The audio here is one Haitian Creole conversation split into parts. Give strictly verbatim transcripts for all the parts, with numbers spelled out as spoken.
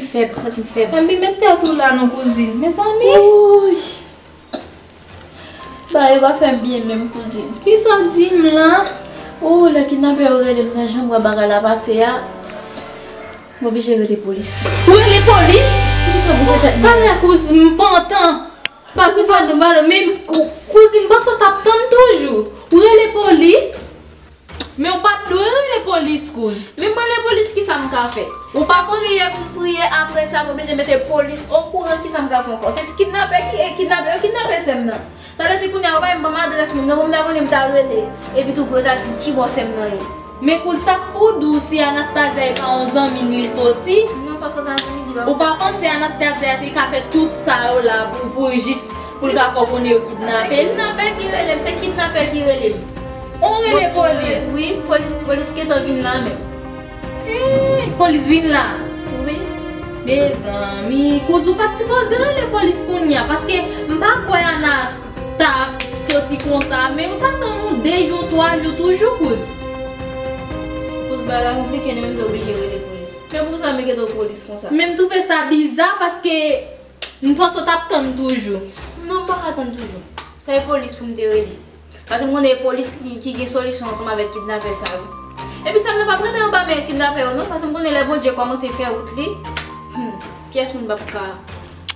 Fèb, santi m fèb. Epi met tèt ou la non, kouzin. Mezanmi. Wouy. Bagay yo pa fè m byen menm, kouzin. Kisa w di m la? Ou, lè kidnapè yo rele m nan, jan m wè bagay la pase a, m oblije rele polis. Ou rele polis? Poukisa w pouse tèt mwen? Talè, kouzin, m pantan. Pa pou pa nou, pa nou, men kou-, kouzin, panse w t ap tann toujou. Ou rele polis? Men w pa t dwe rele polis, kouz. Men m rele polis, kisa m ka fè? Ou pa konn. Priye pou m priye, apre sa, m oblije mete polis okouran, kisa m ka fè ankò? Se kidnapè ki, e kidnapè yo kidnape sè m nan. Sa vle di kounye a, ou pa menm ban m adrès moun nan, pou m ta konnen m ta rele. Epi tou, pou yo ta di m kibò sè m nan ye. Men kouz, sa k pou di w si Anastasia e pa yon zanmi n li soti? Non, pa sot nan zanmi li, ba. Ou pa panse Anastasia te ka fè tout sa yo la pou, pou jis pou l ka fè w konnen yo kidnape l? Kidnapè ki rele m, se kidnapè ki rele m. Ou rele polis? Wi, polis, polis gentan vin la menm. Eeh, polis vin la? Wi. Mezanmi, kouz, ou pa t sipoze rele polis kounye a, paske m pa kwè Ana ta soti konsa, men ou ta tann yon de jou, twa jou toujou, kouz. Kouz, bagay la konplike, nou menm te oblije rele polis. Men poukisa m rele polis konsa? Men m twouve sa biza, paske m panse w t ap tann toujou. Non, m pa ka tann toujou. Se polis pou m te rele. Paske m konnen e polis ki, ki gen solisyon ansanm avèk kidnapè sa yo. Epi sè m nan p ap rete anba men kidnapè yo non, paske m konnen lè Bondye kòmanse fè wout li, hmm, pyès moun p ap ka,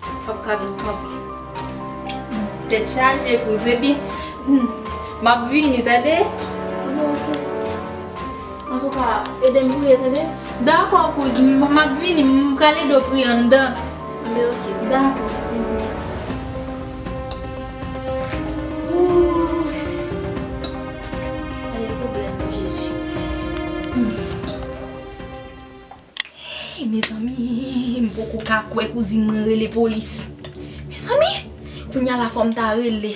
p ap ka vin kanpe. Tèt chaje, kouz, epi, hmm, m ap vini, tande? Antouka, ede m priye, tande? Dakò, kouz, m, m ap vini, m pral ede w priye anndan. Anben, oke. Dakò. Mhm. Ooh. Gade pwoblèm nan, Jezi. Hmm. Hey, mezanmi, m poko ka kwè kouzin mwen rele polis. Mezanmi, kounye a la fò m ta rele,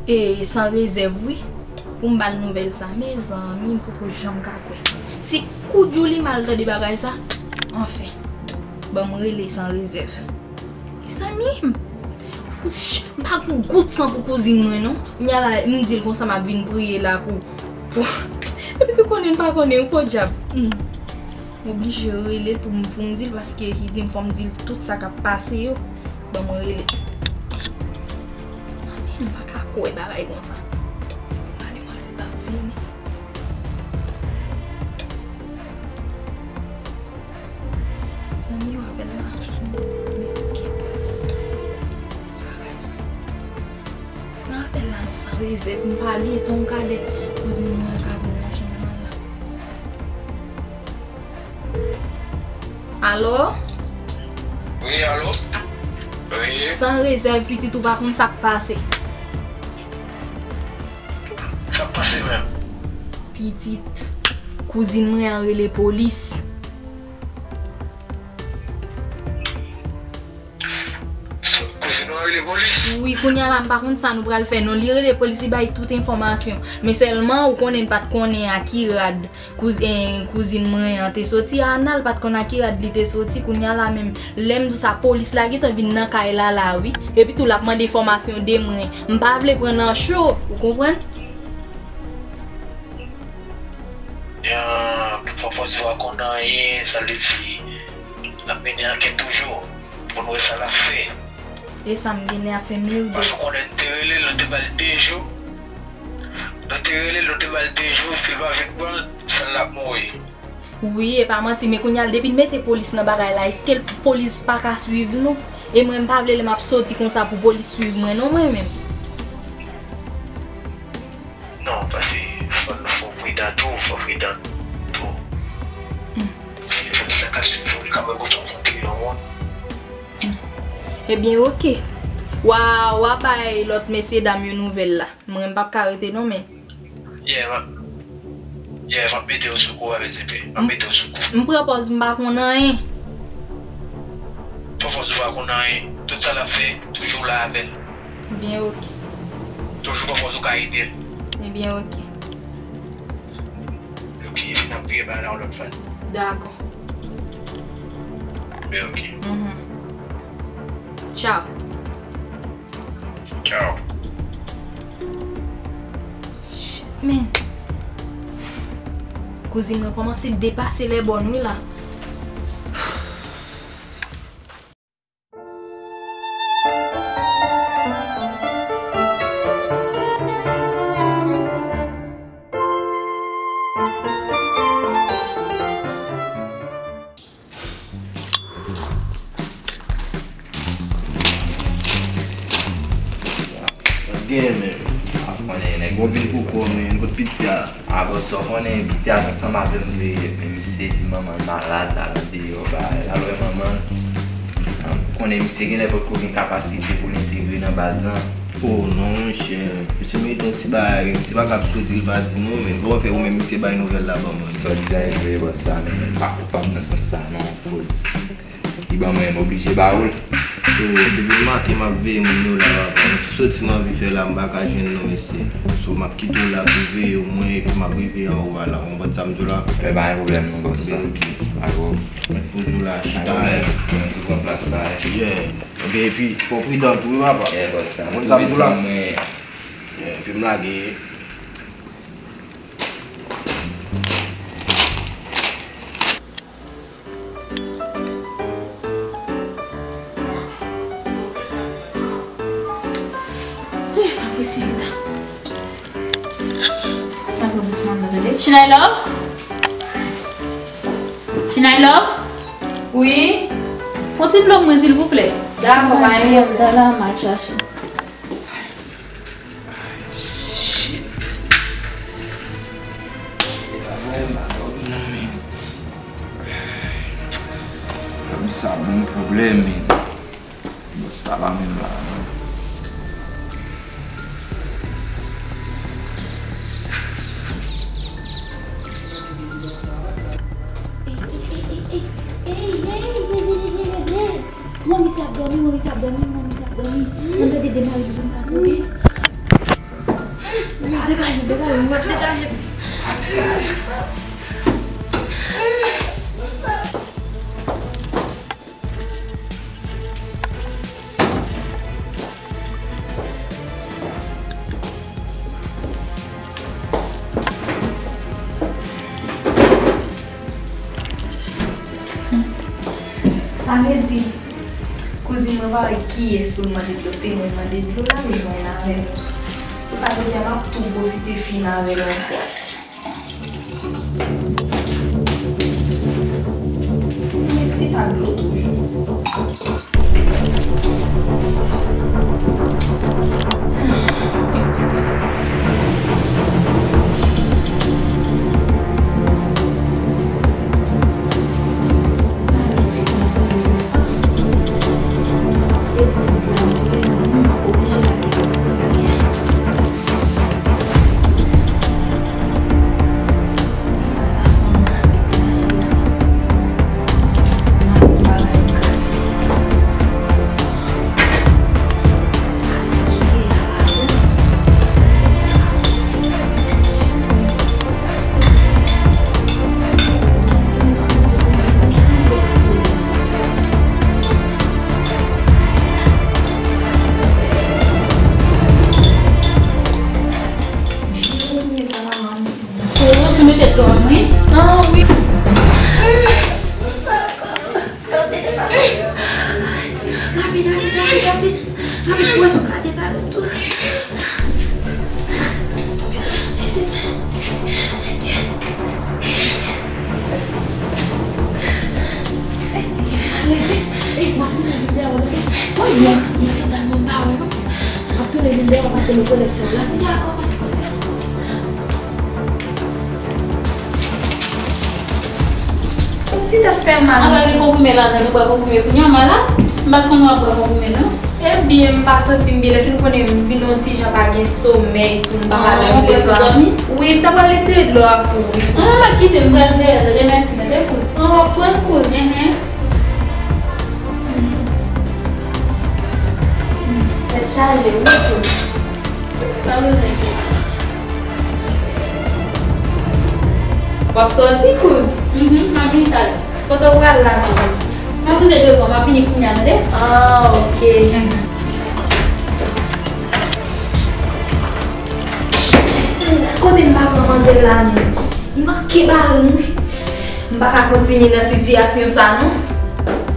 e, San Rezèv, wi, pou m ba l nouvèl sa. Mezanmi, m poko janm ka kwè. Se kou djou li mal tande bagay sa. Anfen, ban m rele San Rezèv. Mezanmi, m, ouch, m pa gen gout san pou kouzin mwen, non. Kounye a la, m di l konsa m ap vin priye la pou, pou, epi tou konnen l pa konnen, wi, podyab. Hmm. M oblije rele l pou m, pou m di l, paske li di m fò m di l tout sa k ap pase yo. Ban m rele l. Mezanmi, m pa ka kwè bagay konsa. Gade mwen si l ap vini. Zanmi yo apèl la. Men oke. Se bagay sa. Nan apèl la, nou San Rezèv, m pa gen tan yon kadè. Kouzin mwen ka vin nan chanm nan la. Alo? Wi, alo? Wi. San Rezèv, pitit, ou pa konn sa k pase. Sa k pase menm? Pitit, kouzin mwen an rele polis. Kouzin ou an rele polis? Wi, kounye a la, m pa konn sa nou pral fè non. Li rele polis, li bay tout enfòmasyon. Men sèlman, ou konnen, l pa t konnen a ki rad kouz-, en, kouzin mwen an te soti. Ana, l pa t konn a ki rad li te soti. Kounye a la menm, lè m di w sa, polis la gentan vin nan kay la, la, wi. Epi tou, l ap mande enfòmasyon de mwen. M pa vle pran nan cho, ou konprann? Ya, fò fò di w pa konn anyen, sa vle di, n ap mennen ankèt toujou, pou n wè sa l ap fè. E sa m genlè ap fè, men ou... Paske w konnen n te rele l, nou te ba l de jou. Nou te rele l, nou te ba l de jou, si l pa vin pran l, sèl l ap mouri. Wi, e pa manti, men kounye a l depi n mete polis nan bagay la, èske l, polis pa ka swiv nou? E mwen, m pa vle lè m ap soti konsa pou polis swiv mwen non, mwen menm. Non, paske fò, fò pridan tou, fò pridan tou. Hmm. Si polis la ka swiv ou, li ka wè kote w monte yon moun. Hmm. Ebyen, oke. Wa, wa bay lòt mesye dam yo nouvèl la. Mwen, m p ap ka rete non, men. Yeah, m ap, yeah, m ap mete w sou kou avèk zepe. M ap mete w sou kou. M pran pòz m pa konn anyen. Pran pòz ou pa konn anyen. Tout sa l ap fè, toujou la avè l. Ebyen, oke. Toujou pran pòz ou ka ede l. Ebyen, oke. Oke, epi n ap vire bagay la yon lòt fwa. Dakò. Ebyen, oke. Mhm. Tchaw. Tchaw. Shit, man. Kouzin mwen kòmanse depase lè bòn wi la. Gen, men. Ap konnen nèg bon vin pou kò, men. Kot piti a? A, bòs, sa w konnen, piti a t ansanm avè m vre, men misye di manman l malad, l al andeyò, bagay. L al wè manman l. Konnen misye genlè potko gen kapasite pou l entegre nan baz lan. Oh non, monchè. Misye merite yon ti bagay, wi. Misye pa ka ap soti, li pa di non, men. Kòman fè ou menm, misye bay nouvèl la ban mwen? Sa w di a e vre, bòs, sa, men m pa koupab nan sans sa, non, koz li ban mwen, m oblije ba ou l. So, depi maten m ap veye moun yo la, papa. M soti m anvi fè la, m pa ka jwenn non, mesye. So, m ap kite w la pou veye w mwen, epi m ap rive anwo a la. Ou konprann sa m di w la? Fè pa gen pwoblèm non, bòs, sa. Ok. Dakò. Mèt poze w la, chita. Pa gen pwoblèm. Mwen tou pran plas la, eh. Yeah. Ok, epi, fò w pridan tou, wi, papa. Yeah, bòs, sa. Ou konprann sa m di w la? Mwen, yeah, epi m lage. Apre se eta. Apre douseman, tande. Chinay Love? Chinay Love? Wi? Yon ti dlo mwen, silvouplè. Dakò, pa gen pwoblèm. Dala, m al chache. Shit. E pa vrè, m pa dòmi non, men. Dòmi sa bon pwoblèm, men. Bòs sa pa menm la, non. Manmi sa ap dòmi, manmi sa ap dòmi, manmi sa ap dòmi. Ann tande demare pou nou pa sove. Degaje, degaje, degaje. Ann di, kouzin mwen pa wè kiyès pou l mande dlo, se mwen l mande dlo la, li jwenn avè l tou. Se pa jodi a m ap tou pwofite fin avè l yon fwa. Mwen ti pa dlo toujou. Ou sou mete dlo a mwen? Ah, wi. Rapid, rapid, rapid, rapid. Rapid, pran sou gade pa tou. Ey, m ap tounen vin dèyè w, tande? Woy, mwen, mwen sandal mwen m pa wè non. M ap tounen vin dèyè w paske nou konnen sèl la. Dakò, pa gen pwoblèm. Yon ti tèt fè mal. An pa gen konprime ladan, nou bwè konprime kounye a, malad. M pa t konn w ap bwè konprime, non. Ebyen, m pa santi m byen, lè fin konnen m vin yon ti jan pa gen somèy tou, m pa ka dòmi lèswa. Wi, m ta pral retire dlo a pou ou, wi. An, pa kite m, pral dèyè, tande, mèsi, tande, kouz. An, w ap pran kouz. Tèt chaje, wi, kouz. Pa bezwen enkyete. W ap sòti, kouz? Mhm, m ap vin talè. Kote w pral la, kouz? M ap rive devan, m ap vini kounye a, tande? Ah, ok. Mhm. Kote m pa pran manzè la, men? Li manke bare m, wi. M pa ka kontinye nan sitiyasyon sa, non.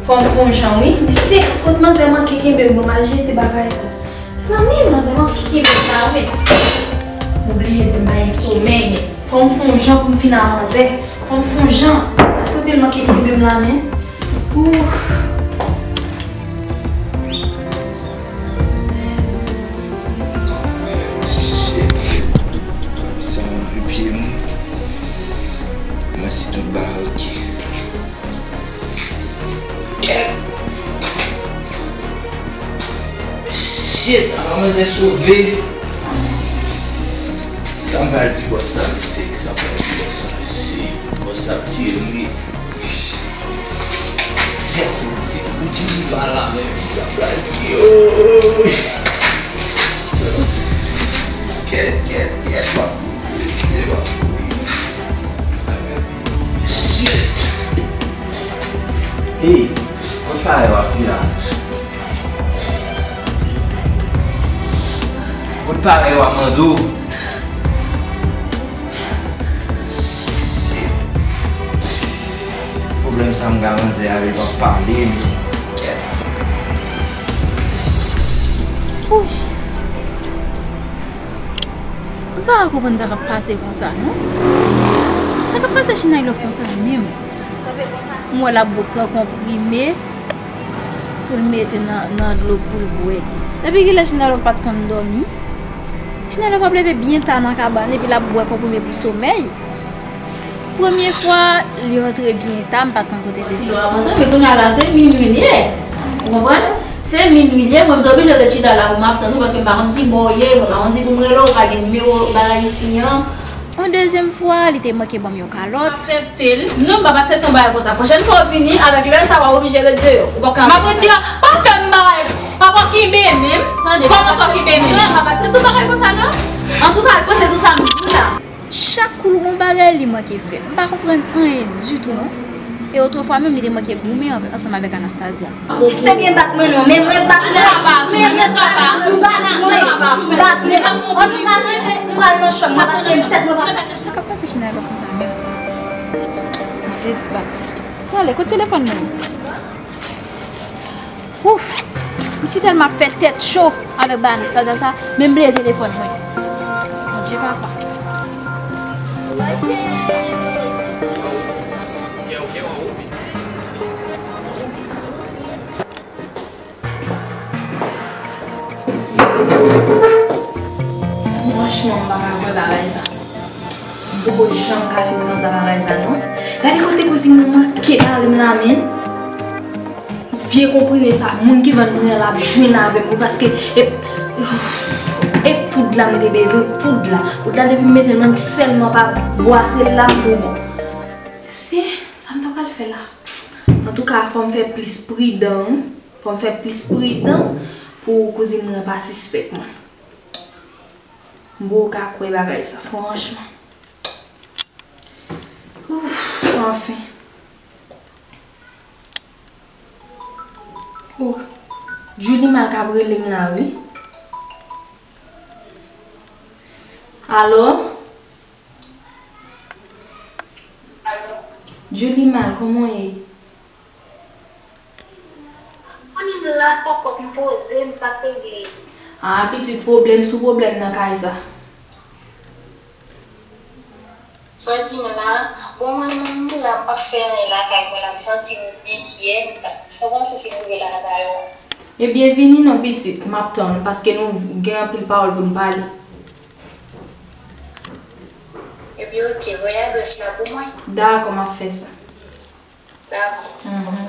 Fò m fè yon jan, wi. Men se kot manzè manke kenbe m, bon, m al jete bagay sa. Mezanmi, manzè manke kenbe m la, wi. M oblije di m pa gen somèy, men fò m fè yon jan pou m fin a manzè. Fò m fè yon jan. Gad kote l manke kenbe m la, men. Ouf. Manzè sove. Sa m pral di bòs la, mesye? Sa m pral di bòs la, mesye? Bòs la ap tiye m, wi. Kèt, mesye, pou ki li pa la menm, ki sa m pral di? Oy! Kèt, kèt, kèt, m ap mouri, mesye, m ap mouri. Shit! Hey, mwen pa wè w ap di la. Kot parèy w a mande w? Pwoblèm sa m gen ak manzè a, li p ap pale, men kèt. Wouch! M pa ka konprann sa k ap pase konsa, non. Sa k ap pase China Love konsa menm? M wè l ap pran konprime pou l mete nan, nan dlo pou l bwè. Depi kilè China Love pa t konn dòmi? China Love ap leve byen ta nan kabann epi l ap bwè konprime pou somèy. Premye fwa, li rantre byen ta, m pa t konn kote l te soti. Lò ap rantre, men kounye a la, se minui l ye. Ou konprann? Se minui l ye, mwen m te oblije ret chita la pou m ap tann ou, paske m pa konn ki bò w ye, mwen pa konn si pou m rele w, ou pa gen nimewo bagay isi an. Yon dezyèm fwa, li te manke ban m yon kalòt. Aksepte l. Non, m p ap aksepte yon bagay konsa. Pwochèn fwa w vini, avèk lè sa, w a oblije ret deyò. Ou p ap ka. M ap ret deyò. Pa fè m bagay. Papa, kenbe menm. Tande, kòman sa w kenbe menm? Non, m p ap aksepte yon bagay konsa, non. Antouka, al panse sou sa m di w la. Chak kou l gon bagay, li manke fè. M pa konprann anyen ditou, non. E otrefwa menm, li te manke goumen ansanm avèk Anastasia. Se byen bat mwen non, men mwen bat mwen. Mwen bat mwen. Bat mwen. Antouka, m pral nan chanm mwen paske tèt mwen pa. Sa k ap pase China Love konsa menm? M sezi, bat. Talè, kote telefòn mwen? Ouf! Misye tèlman ap fè tèt cho avèk bagay Anastasia sa, men m bliye telefòn mwen. Bondye papa. Franchman, m pa ka kwè bagay sa. M poko janm ka fin panse a bagay sa, non. Gade kote kouzin mwen manke bare m la, menn. Vye konprime sa, moun ki vann mwen an, l ap jwenn avè m, wi, paske e, e poud la m te bezwen, poud la. Poud la, depi m mete l nan m sèlman pa bwase l la, m tou bon. Se, sa m ta pral fè la? Antouka, fò m fè plis pridan, wi. Fò m fè plis pridan pou kouzin mwen an pa sispèk mwen. M poko ka kwè bagay sa, franchman. Ouf, anfen. Oh, Julie mal k ap rele m la, wi. Alo? Alo? Julie mal, kòman w ye? Mwen menm la, poko m poze, m p ap regle. Ah, pitit, pwoblèm sou pwoblèm nan kay sa. Sa w di m la, bon, mwen menm m la, m p ap fè anyen lakay mwen la, m santi m enkyè, m ta, sa w panse si m rive lakay ou? Ebyen, vini non, pitit, m ap tann ou, paske nou gen anpil pawòl pou n pale. Ebyen, oke, voye adrès la pou mwen. Dakò, m ap fè sa. Dakò. Mhm.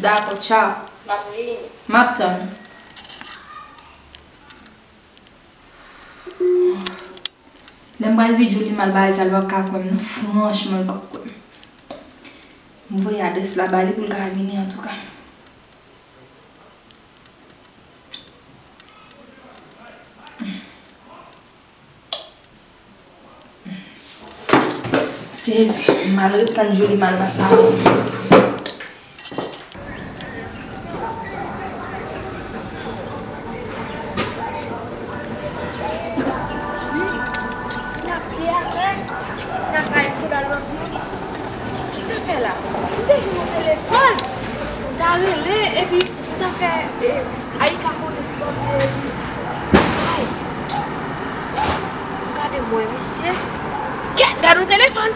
Dakò, tchaw. M ap vini. M ap tann. Lè m pral di Julie mal bagay sa, l p ap ka kwè m, non. Franchman, l p ap kwè m. M voye adrès la ba li pou l ka vini, antouka. Sezi, m al ret tann Julie mal nan salon. Wi, n ap pye avè, n ap rayi se pa lòt moun. Ki ta fè la? Si m te jwenn yon telefòn, m ta rele, epi m ta fè, eh, Ayika konnen pou m ap peye li. Ay! Gade mwen, misye. Kèt, gade yon telefòn!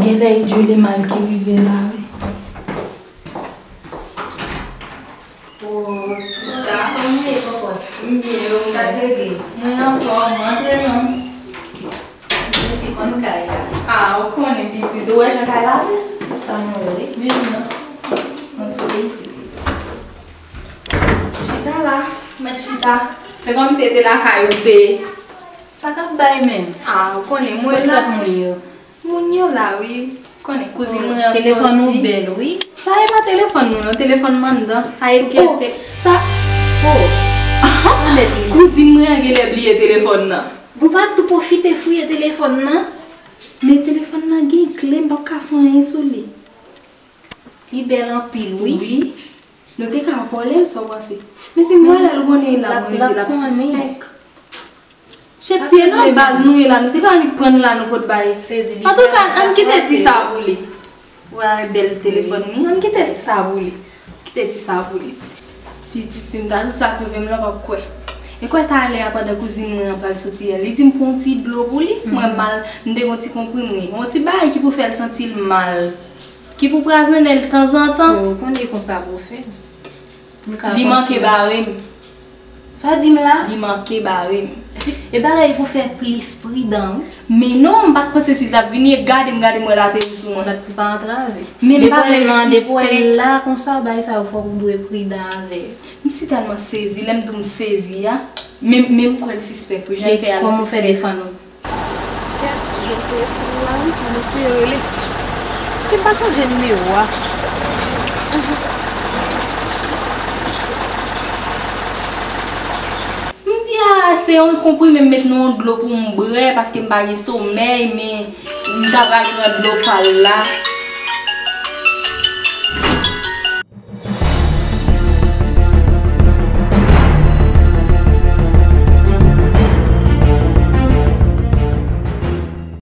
Genlè e Julie mal ki rive la, wi. O, sista. Kòman w ye, kòkòt? M byen, e ou, sa k regle? Mwen anfòm, antre non. M resi konn kay la. A, ou konnen pitit, ou wè jan kay la bèl? Sa mwen wè, wi. Vin non. Antre isi, pitit. Chita la, mèt chita. Fè kòmsi se te lakay ou te ye. Sa k ap bay menm? A, ou konnen mwen la. Kote lòt moun yo? Moun yo la, wi. Konnen kouzin mwen an soti. Telefòn ou bèl, wi. Sa e pa telefòn mwen, non, telefòn m anndan. A, e pyès te. Sa. O. Sa mèt li. Kouzin mwen an genlè bliye telefòn nan. Ou pa tou pwofite fouye telefòn nan? Men telefòn nan gen kle, m p ap ka fè anyen sou li. Li bèl anpil, wi. Wi. Nou te ka vòlè l, sa w panse? Men si m vòlè l, ou konnen e la mwen rete, l ap sispèk. Chetye, nan baz nou ye la, nou te ka annik pran l la, nou pot bay. Antouka, ann kite ti sa pou li. Ou wè bèl telefòn li, ann kite ti sa pou li. Kite ti sa pou li. Pitit, si m ta di sa k rive m lan, w ap kwè. E kwè talè a, pandan kouzin mwen an pral soti a, li di m pran yon ti dlo pou li. Mwen mal, m te gen yon ti konprime, yon ti bagay ki pou fè l santi l mal. Ki pou prazone l tanzantan. Bon, ou konnen konsa pou w fè. Li manke bare m. Sa w di m la? Li manke bare m. Si. E bagay pou fè plis pridan, wi. Men non, m pa t panse si l t ap vini, e gade m, gade m wè l ateri sou mwen. Bat pou pa antrave. Men m pa vle l sispèk. Depi w wè l la konsa, bagay sa yo fòk ou dwe pridan avè l. M si tèlman sezi, lè m di w m sezi a, men, men m kwè l sispèk, wi, jan l fè a l sispèk. Kèt, jwenn telefòn la, wi, fò n eseye rele. Èske m pa sonje nimewo a? M di a, se yon konprime m met nan yon dlo pou m bwè, paske m pa gen somèy, men m ta pral pran dlo pa l la.